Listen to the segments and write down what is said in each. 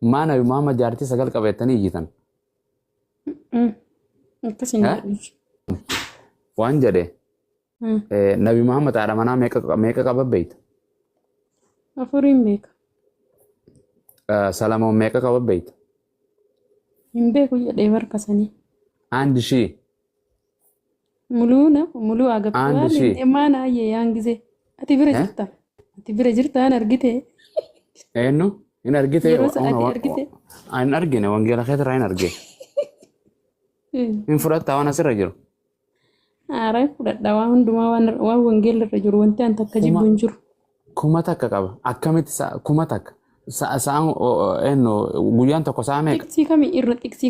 Maa Nabi Muhammad jaartii sagal qaba jettanii iyyitan? Akkas hin Eh? jedhu. Waan jedhe Nabi Muhammad haadha manaa meeqa qaba beeyta? Afuriin beeka. Salamoon meeqa qaba beeyta? Hin beeku jedhee barka sanii. Andi shii. Muluu na muluu Andi agabtuwaal shii. maana ayyee yaan gisee. Ati bira Eh? jirta. Ati bira jirta an argite. Eenyu? Hin argite? Yeroo san ati argite. Hin argine, wangeela keetirraa hin arge. Hin fudhatta waan asirra jiru. Aaraa fudhadha waan hundumaa waan wangeela irra jiru wanti an takka jibbu hin jiru. 1000 qaba. Akkamitti 1000? Sa'aan eenyu, guyyaan tokko sa'a meeqa? Xiqsii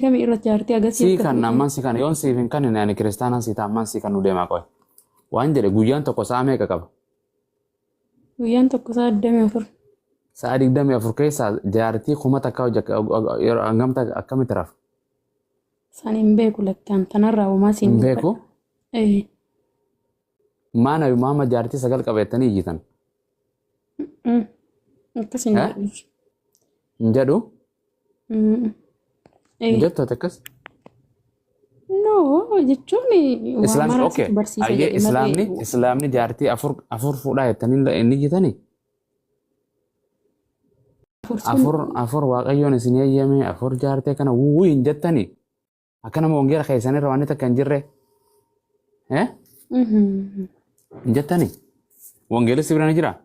kamii irra jaartii agasii Sii akka kan fuudhan? Ammaan si kan yoon siif hin kannine ani kiristaanaan sii ta'a, ammaan sii kan nu deemaa qoy. Waan jedhe, guyyaan tokko sa'a meeqa qaba? Guyyaan tokko sa'a 24. Sa'a 24 keessaa jaartii 1000 hojja yeroo hangamta akkamitti rafa? San hin beeku lakkaan tanarraa homaa siin Hin beeku. dubbadha. Ee. Maa Nabi Muhammad jaartii sagal qaba jettanii iyyitan? Akkas hin Eh? jedhu. Hin jedhu? Hin Ee. jettu ati akkas? No, jechuun waan Islaamni mara okay. situ barsiisa Ayyee jedhe islaamni malee. Islaamni jaartii afur afur fuudhaa jettanii hin iyyitanii? Afur sun Afur afur Waaqayyoon isin eeyyame, afur jaartee kana wuwuu hin jettanii? Akka nama wangeela keessanirra waan takka hin jirre. Eh? Hin jettanii? Wangeelli si bira ni jiraa?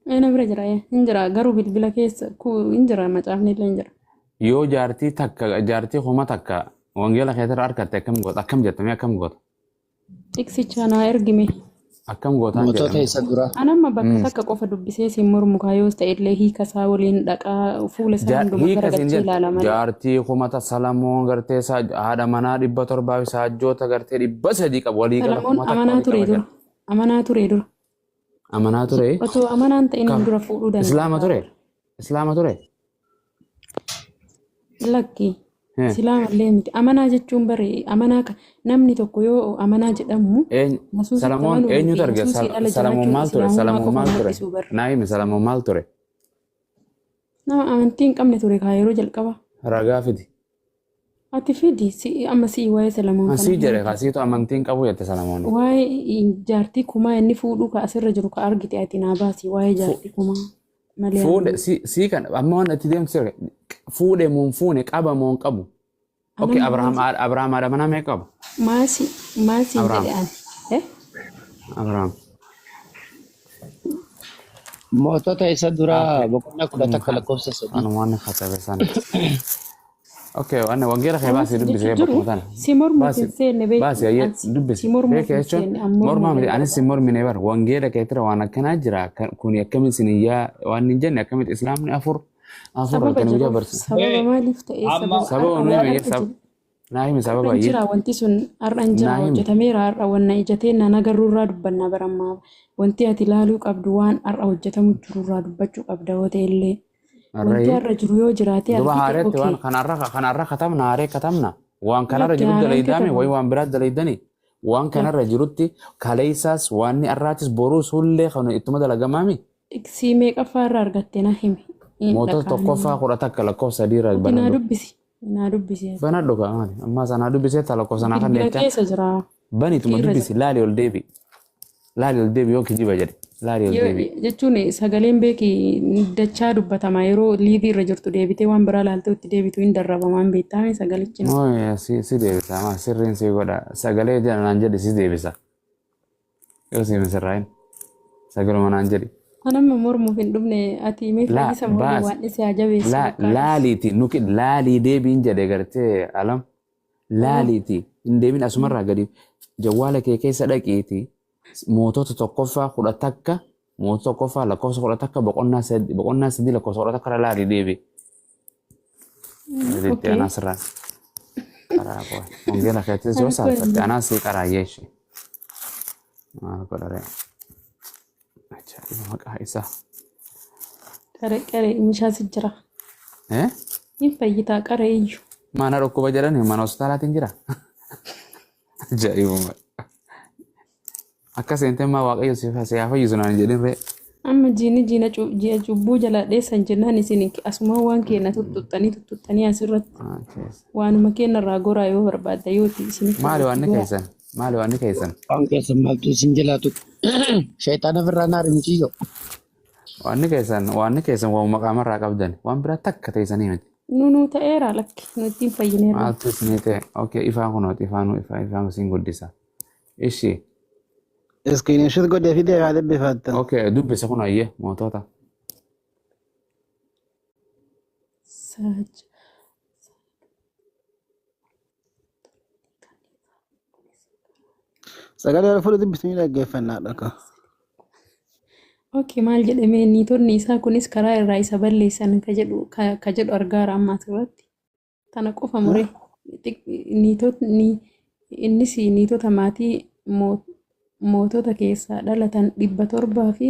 Ee, na bira jira, ee. Hin jira, garuu bilbila keessa hin jira, macaafni illee hin jira. Yoo jaartii takka, jaartii 1000 wangeela keetirra argatte akkam goota? Akkam jettamee akkam goota? Xiqsicha naa ergime. Akkam gootaan Mootota jedhame. isa duraa. An amma bakka takka qofa dubbisee siin mormu kaayoos ta'e illee hiika isaa waliin dhaqaa fuula isaa hunduma Hiika siin garagalchee jedhe ilaala malee. Jaartii kumata Salamoon gartee isaa haadha manaa 700 fi saajjoota gartee 300 qabu, walii gala Salamoon 1000 amanaa walii ture qaba dura. jedha. Amanaa ture dura. Amanaa ture. Otoo amanaan ta'in Kam? dura fuudhuu danda'a. Islaama ture. Islaama ture. Lakki. Islaamallee miti. Amanaa jechuun bare amanaa namni tokko yoo amanaa jedhamu Yesuusitti Salamoon amanuu fi eenyutu arge? Yesuusii ala Salamoon jiraachuun maal ture? islaamummaa Salamoon qofa maal ture? mul'isu bara. Naa himi, Salamoon maal ture? Nama amantii hin qabne ture kaa yeroo jalqaba. Ragaa fidi. Ati fidi, si amma si'i waa'ee Salamoon kana Asii jedhe himi. kasiitu amantii hin qabu jette Salamoon. Waa'ee jaartii kumaa inni fuudhuu ka asirra jiru ka argite ati naa baasi, waa'ee jaartii kumaa malee Fuudhe ani si kan amma waan itti deemtu sirre fuudhe moo hin fuune, qaba moo hin qabu? Okay, Anamma Abrahaam Abrahaam haadha manaa meeqa qaba? Maasi maasiin Abrahaam. jedhe ani. Eh? Abrahaam. Mootota isa duraa boqonnaa 11 lakkoofsa 3. Kanumaan katabe sana. Okay, waan wangeela kee Amma baasii si dubbisee jechu jiru bakkuma tana. si mormuuf Baasi hin seenne beeki. baasi ayyee An si dubbisi. si mormuuf Beeke hin jechuun seenne, an mormuu mormaa miti, hin anis si barbaadu. mormine bar wangeela keetira waan akkanaa jira kuni akkamitti isin iyyaa waan hin jenne, akkamitti islaamni afur afur Sababa halkanii guyyaa jiruuf barsiisa. sababa Ee, maaliif ta'ee amma sababa Sababa har'a nu waan himi har'a jiru. naa himi Har'a sababa hin ayyee jira, wanti sun har'a hin jira, naa himi. hojjetameera har'a wanna ijatee naan agarruurraa dubbannaa barammaa, wanti ati ilaaluu qabdu waan har'a hojjetamu jirurraa dubbachuu qabda yoo ta'e illee wanti Har'ayi har'a jiru yoo jiraate duba argite haareetti waan okay. kanarra kanarra katabna, haaree katabna, waan kanarra Lakki jiru haaraan dalaydaame wayi katabamu. waan biraa dalaydani waan kanarra Lakki jirutti kaleessaas waan ni arraatis boruus hullee kan ittuma dalagamaami. Xiqsii meeqaffaa irraa argatte na himi. Hin Mootota dhaqaan. tokkoffaa 11 lakkoofsa 3 irraa Ati naa banadhu. dubbisi. Naa dubbisi ati. Banadhu kaa maali? Ammaa sanaa dubbisee ta lakkoofsa naa kan Bilbila jechaa. keessa jira. Banituma Irra dubbisi, jira. laali ol deebi. Laali ol deebi, yoo kijiba jedhe. Laali ol Yoo deebi. jechuun sagaleen beeki dachaa dubbatama, yeroo liivii irra jirtu deebitee waan biraa laaltee itti deebitu hin darrabamaan beektaame sagalichi. Mooy si deebisa maa sirriin si godha. Sagalee jedha naan jedhi, si deebisa. Yoo si misirraayin sagaluma naan jedhi. Anamma mormuuf hin dhufne, ati mee Laa fayyisa mormii baas waan dhise haa jabeessu laa bakka atis. Laaliiti nuki laalii deebiin jedhe gartee alam laaliiti hin deemin, asumarraa gadi jawwaala kee keessa dhaqiiti Mootota tokkoffaa 11, Mootota tokkoffaa lakkoofsa 11 boqonnaa 3, boqonnaa 3 lakkoofsa 11 irra laalii deebi. Itti anaa sirraa qaraa qoy. Wangeela keettis yoo Ani kun saalfatte anaa sii qaraa yeeshi. Maal godharee? Ajaa'iba maqaa isaa. Qare qare mishaas jira. Eh? Hin fayyitaa, qare iyyu. Mana dhukkuba jedhani mana hospitaalaatiin jira. Ajaa'ibuma. Akka seentee maa Waaqayyo si haa fayyisu naan jedhin ree. Amma jiini jiina ji'a cubbuu jalaa dheessan jennaan isin asuma waan keenya tuttuxxanii tuttuxxanii asirratti waanuma keenya irraa goraa yoo barbaadda yoo isinitti Maali tolutti waan goraa. keessan? Maali waan keessan? Waan keessan maaltu isin jalaa tuqu? Shayxaana ofirraa naar muciyyoo. Waan keessan waanuma qaamarraa qabdan waan biraa takka teessanii miti. Nu ta'eera, lakki nu ittiin fayyineerra. Maaltu isinii ta'e? Okay, ifaan kunooti, ifaanuu ifaa ifaan isin guddisa. Ishi. Screenshot godhee fidee haa dubbifattan. Okay, dubbisa kun ayyee mootota. Saaj. Sagalee ol fuudhu dubbisanii dhaggeeffannaa dhaka. Okay, maal jedhamee? Niitonni isaa kunis karaa irraa isa balleessan ka jedhu argaara amma asirratti. Tana qofa muree niitonni innis niitota maatii mootota keessaa dhalatan 700 fi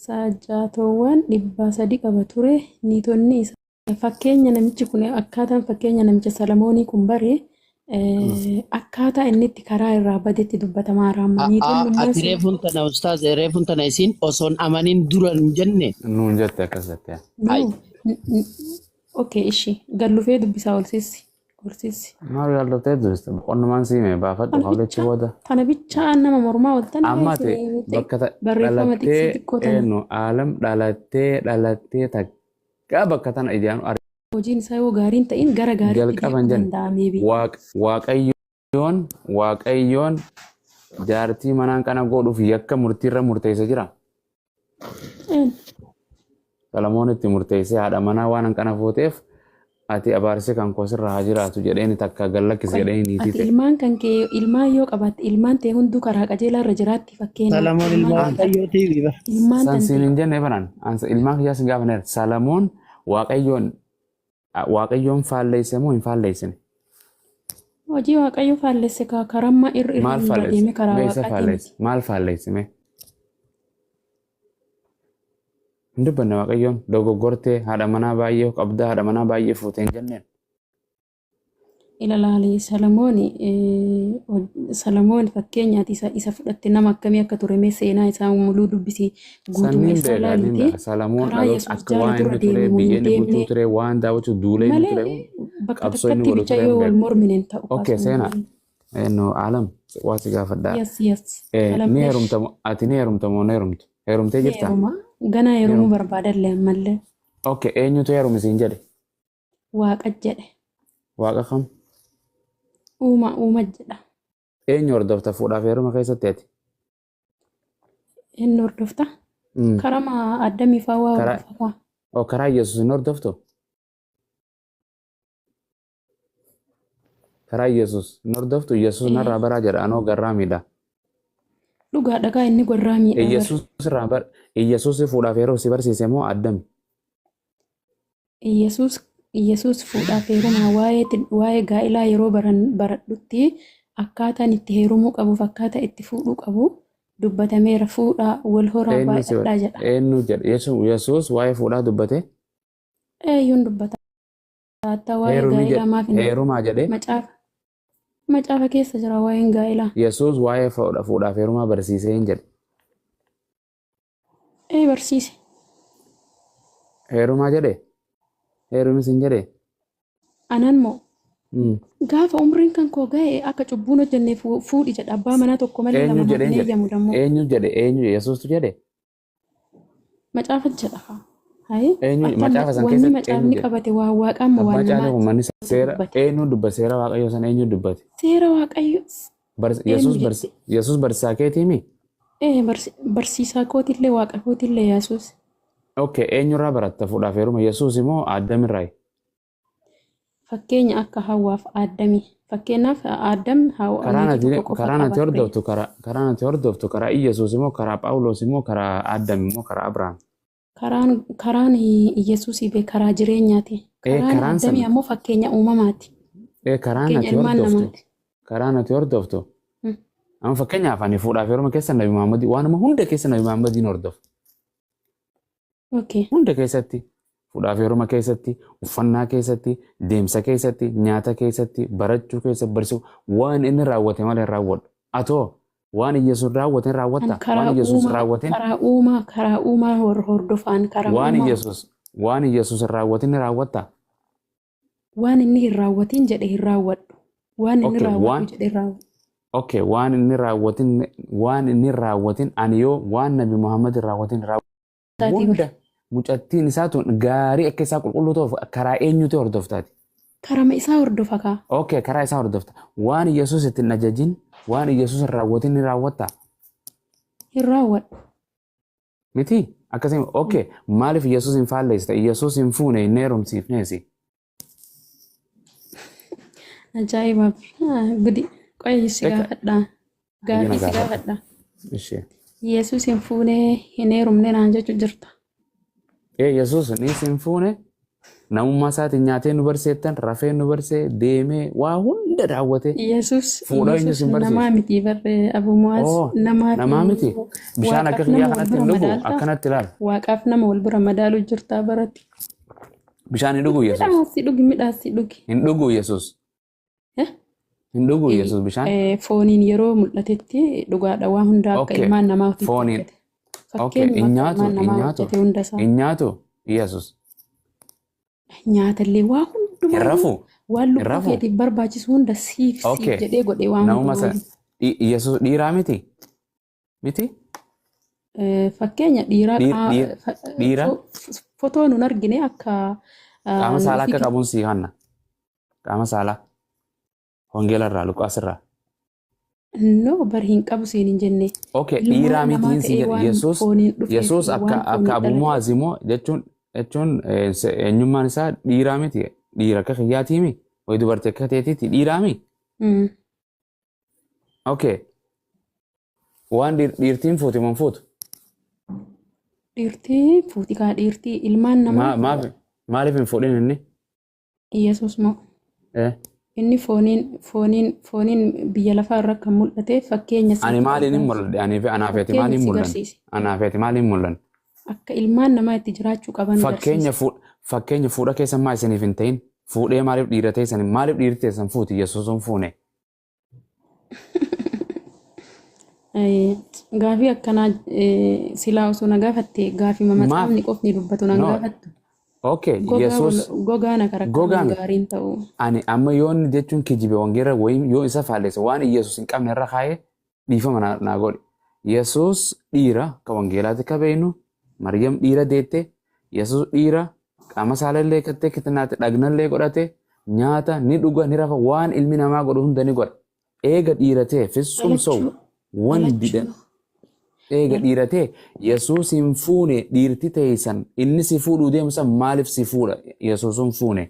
saajjatoowwan 300 qaba ture. Niitonni isaa fakkeenya namichi kun akkaataan fakkeenya namicha Salamoonii kun bare akkaataa inni itti karaa irraa badetti dubbatamaa amma niitonni Ati reefuun tana, ustaaz, reefuun tana isin osoon amanin dura hin jenne. Nuun jette, akkas jette. No. Okay, ishi gallufee dubbisaa olsiisi. Olsiisi. Maal yaalloftee dubbiste? Boqonnumaan siime baafadhu Tana hawlechi bichaa booda. tana bichaa nama mormaa ooltan. Amma ati bakka barreeffama dhalattee xiqqoo xiqqoo tana. Eenyu aalam dhalattee takka bakka tana ijaan Hojiin isaa yoo gaariin ta'in gara gaariitti jalqaban deemuu jenne. danda'a maybe. Waaqayyoon jaartii manaan kana godhuuf yakka murtiirra murteessa jira. Salamoon itti murteessee haadha manaa waan hanqana fuuteef ati abaarsi kan koo sirra haa jiraatu jedheen takka gallakkisi Qoy, jedheen niitii ati ta'e. ilmaan kan kee ilmaan yoo qabaatte, ilmaan ta'e hunduu karaa qajeelaa irra jiraatti fakkeenyaaf. Salamoon ilma Ilmaan Waaqayyootii bara. ilmaan San siin tante hin jenne baran ilmaan kiyyaa sin gaafaneera. Salamoon Waaqayyoon faalleesse moo hin faalleessine? Hojii Waaqayyo faallesse karamma irra irra Maal irra faalleesse? deeme karaa Meessa Waaqaatii faalleesse? miti. Maal faalleesse mee? Hin dubbanne. Waaqayyoon dogoggortee haadha manaa baay'ee qabdaa, haadha manaa baay'ee fuutee hin jenneen. Ilalaali, Salamoon fakkeenyaati isa fudhatte nama akkamii akka ture mee seenaa isaa muluu dubbisi, guutuma Sanniin isaa beekaa niin laalite beeka. Salamoon karaa dhaloota Yesuus akka waan jaalaturra inni ture, deeme moo biyya hin inni bulchuu deemne ture, waan daawwachuu duulee inni malee ture, bakka qabsoo inni takkatti godhu bicha ture yoo hin wal beeku. mormine hin ta'u Okay, kaasuun. seenaa. No, alam waa si gaafadhaa. Yes. Ni Alamnesh. heerumta ati, ni heerumta moo hin heerumtu? Heerumtee Ni jirtaa? heeruma. Ganaa Ni heerumuu heerumta. barbaadallee ammallee. Okay, eenyutu heerumi siin jedhe? Waaqa jedhe. Waaqa kam? Uuma uuma jedha. Eenyu hordofta fuudhaaf heeruma keessatti ati? Inni hordofta. Karama addamii fa'aa waa Karaa hordofa fa'aa. Oh, karaa Yesuus hin hordoftu? Karaa Yesuus hin hordoftu? Yesuus narraa baraa jedha, anoo garraamiidha. Dhugaa dhagaa inni gorraa miidhaa bara. Yesuus irraa bar Yesuus fuudhaaf heeruma si barsiise moo addami? Iyyasuus fuudhaaf heerumaa waa'ee gaa'ilaa yeroo baradhutti akkaataan itti heerumuu qabuuf akkaataa itti fuudhuu qabu dubbatameera. Fuudhaa, wal horaa, Eenyu si baay'adhaa jedha. Eenyu jedha? Yesuus waa'ee fuudhaa dubbate? Eeyyuun dubbata. Hatta waa'ee Heerumii gaa'ilaa jedhe, maaf hin heerumaa jedhe. Macaafa keessa jira waa'een gaa'ilaa. Yesuus waa'ee fuudhaaf heerumaa barsiisee hin jedhe. Ee, barsiise. Heerumaa jedhe. Heerumis hin jedhe. Anan moo gaafa umriin kan koo ga'e akka cubbuun hojjenneef fuudhi jedha, abbaa manaa tokko malee Eenyu lama naaf jedhe hin jedhe? eeyyamu dammoo. Eenyu jedhe? Eenyu Yesuustu jedhe? Macaafa jedha. Hayi Eenyu akka macaafa san wanni keessatti eenyu macaafni jedhe? qabate waa waaqaan moo Abbaa waan caalee namaati kun manni seera dubbate. eenyu dubba seera Waaqayyoo sana eenyu dubbate? Seera Waaqayyo eenyu Yesuus jette? Yesuus barsiisaa keetiimi? Ee, barsiisaa kootillee Waaqa kootillee Yesuus. Okay, eenyurraa baratta fuudhaaf heeruma? Yesuus immoo Addamirraayi? Fakkeenya akka Hawwaaf Addami. Fakkeenyaaf Addam Hawwa Karaan niitii ati tokko qofa karaan ati qaba ture. hordoftu karaa karaan ati hordoftu karaa Yesuus immoo karaa Phaawulos immoo karaa Addam immoo karaa Abrahaam? Karaan Yesuusii be karaa jireenyaati. Ee, Karaan karaan Addamii san ammoo fakkeenya uumamaati. Ee, karaan Fakkeenya ati ilmaan hordoftu namaati. karaan ati hordoftu amma fakkeenyaaf ani fuudhaaf heeruma keessa Nabi Muhammad, waanuma hunda keessa Nabi Muhammadiin hordofu. Hunda keessatti, fuudhaaf heeruma keessatti, uffannaa keessatti, deemsa keessatti, nyaata keessatti, barachuu keessatti, barsiisuu, waan inni raawwate malee hin raawwadhu. Atoo? Waan Iyyasuus raawwateen An raawwatta. Waan karaa Iyyasuus uumaa raawwateen karaa uumaa karaa uumaa hordofaan karaa waan uumaa Iyyasuus waan Iyyasuus hin raawwatin ni raawwatta. Waan inni hin raawwatin jedhe hin raawwadhu. Waan inni Okay, raawwadhu waan jedhe hin raawwadhu. okay, waan inni raawwatin waan inni raawwatin ani yoo waan Nabi Muhammad hin raawwatin Isaatii bar. hunda mucattiin isaa tun gaarii akka isaa qulqulluu ta'uuf karaa eenyuti hordoftaati? Karama isaa hordofa kaa. Okay, karaa isaa hordofta. Waan Iyyasuus itti hin ajajin, waan Iyyasuus hin raawwatin ni raawwatta. Hin raawwadhu. Miti? Akkasii okay, maaliif Iyyasuus hin faalleessita? Iyyasuus hin fuune hin heerumsiifneesi. Ajaa'iba. Gudi. Qoyi si Eka gaafadha. ayyana Gaafii si gaafadha. gaafadha. Ishee. Yesuus hin fuune hin heerumne naan jechuu jirta. Ee Yesuus ni hin fuune namummaa isaatiin nyaatee nu barseettan rafee nu barsee deemee waa hunda daawwatee Yesuus fuudha eenyu Yesuus sin namaa barsiise. miti barre Abu Mu'aaz Oo namaa fi namaa miti bishaan akka waaqaaf kiyyaa nama wal kanatti bira hin dhugu madaalta. akkanatti ilaala. Waaqaaf nama wal bira madaaluu jirtaa baratti. Bishaan hin dhugu Yesuus. Midhaassi dhugi midhaassi dhugi. Hin dhugu Yesuus. Eh? Hin dhugu Yesuus bishaan. Fooniin yeroo mul'atetti dhugaadha waan hundaa akka Okay. ilmaan namaa ofiitti Fooniin. hojjete. Okay. Hin Fakkeenyuma akka nyaatu ilmaan hin namaa nyaatu hojjete hunda isaa. hin nyaatu Yesuus. Nyaatallee waa Hin hundumaayyuu rafu waan hin lubbuu rafu. keetiif barbaachisu hunda siif siif Okay. jedhee godhe waan Namuma sana hundumaayyuu. Yesuus dhiiraa miti miti Fakkeenya dhiiraa dhiira fotoo nun argine akka qaama saalaa ofii akka qabuun sii hanna. Qaama saalaa wangeela irraa Luqaas irraa. No bar hin qabu siin hin jenne. Okay, Ilmaan dhiiraa namaa mitiin si ta'ee jedhe waan Yesuus fooniin dhufee fi Yesuus akka waan akka fooniin Abu dhalate. Mu'aaz immoo jechuun jechuun eenyummaan isaa dhiiraa miti dhiira akka kiyyaatiimi wayi dubartii akka teetiiti dhiiraa mi? Okay, waan dhiirtiin fuuti moo hin fuutu? Dhiirtii fuuti kaa dhiirtii ilmaan namaa Maaf maaliif hin fuudhin inni? Yesuus moo inni fooniin fooniin fooniin biyya lafaa irra kan mul'ate fakkeenya Ani siif maaliin hin gargaarsa. mul'adhe? Ani fi anaaf ati Fakkeenya maaliin si mul'anne? garsiise. Anaaf ati maaliin mul'anne? Akka ilmaan namaa itti jiraachuu qaban Fakkeenya garsiise. fakkeenya fuudha keessa maa isiniif hin ta'in? Fuudhee maaliif dhiira teessan? Maaliif dhiirri teessan fuuti? Yesuus hin fuune. Gaafii akkanaa silaa osoo na gaafatte gaafii Maaf? matsaafni qofni dubbatu nan No. gaafattu. Okay, Gogaa Yesuus gogaa na karakkaruun gogaa miti. gaariin ta'u. Ani amma yoon jechuun kijibe wangeela wayii yoo isa faallesse waan Yesuus hin qabne irra kaa'ee dhiifama naa godhi. Yesuus dhiira ka wangeelaatti ka beeknu Maryam dhiira deette Yesuus dhiira qaama saalallee kattee kitinaatti dhagnallee godhate nyaata ni dhuga ni rafa waan ilmi namaa godhu hunda ni godha. Eega dhiira ta'e fitsum sow Dhalachuu wan didhan dhalachuu eega dhiira ta'e Yesuus hin fuune dhiirti teessan inni si fuudhuu deemu san maaliif si fuudha Yesuus hin fuune.